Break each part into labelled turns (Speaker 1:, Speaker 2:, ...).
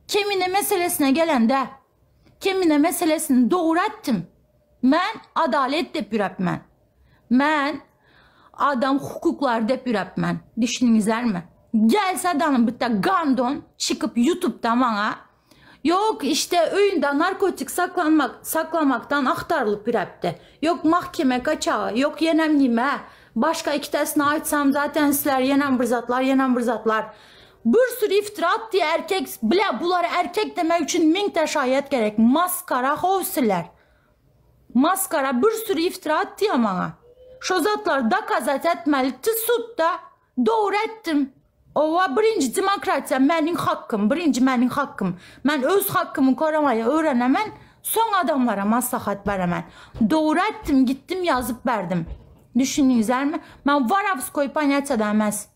Speaker 1: Kemine meselesine gelende, Kemine meselesini dogry aýtdym. Men adalet dep ýürepmen. Men adam hukuklary dep ýürepmen. Düşündiňizlermi? Gelse adamyň bitte gandon çykyp ýutubda maňa Ýok işte öýünde narkotik saklanmak saklamakdan agtarylyp ýürepdi. Ýok mahkeme kaçagy, ýok ýenem nime. Başga ikitesini aýtsam zaten sizler ýenem bir zatlar, ýenem bir zatlar. Bir sürü iftira atdy erkek bile bulara erkek demek üçin miňte şaýat gerek. Maskara how sizler. Maskara bir sürü iftira atdy ya maňa. Şo zatlary dokazat etmelidi sudda. Dogry etdim. Owa birinji demokratiýa meniň hakkym, birinji meniň hakkym. Men öz hakkymy koramaýa öwrenemen, soň adamlara maslahat beremen. Dogry etdim, gitdim ýazyp berdim. Düşündiňizlermi? Men warawskoý ponýatiýada emes.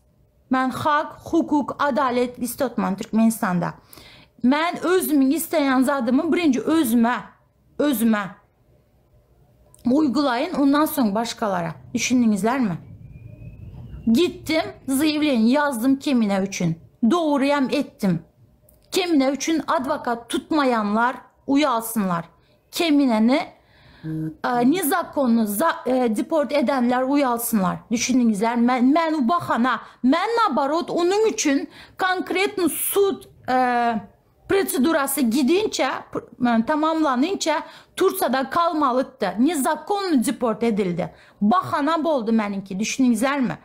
Speaker 1: Men hak, hukuk, adalet istotman Türkmenistanda. Men özümiň isleýän zadymy birinji özüme, özüme uygulaýyn, ondan soň başgalara. Düşündiňizlermi? Gitdim, zaýawleniýe ýazdym Kemine üçin. Dogryam etdim. Kemine üçin adwokat tutmaýanlar uýalsynlar. Kemineni nezakonny deport edenler uýalsynlar. Düşündiňizler? Men men bahana. Men naborot onuň üçin konkretno sud prosedurasy gidinçä tamamlanynça Tursiýada kalmalytdy. Nezakonny deport edildi. Bahana boldy meniňki. Düşündiňizlermi?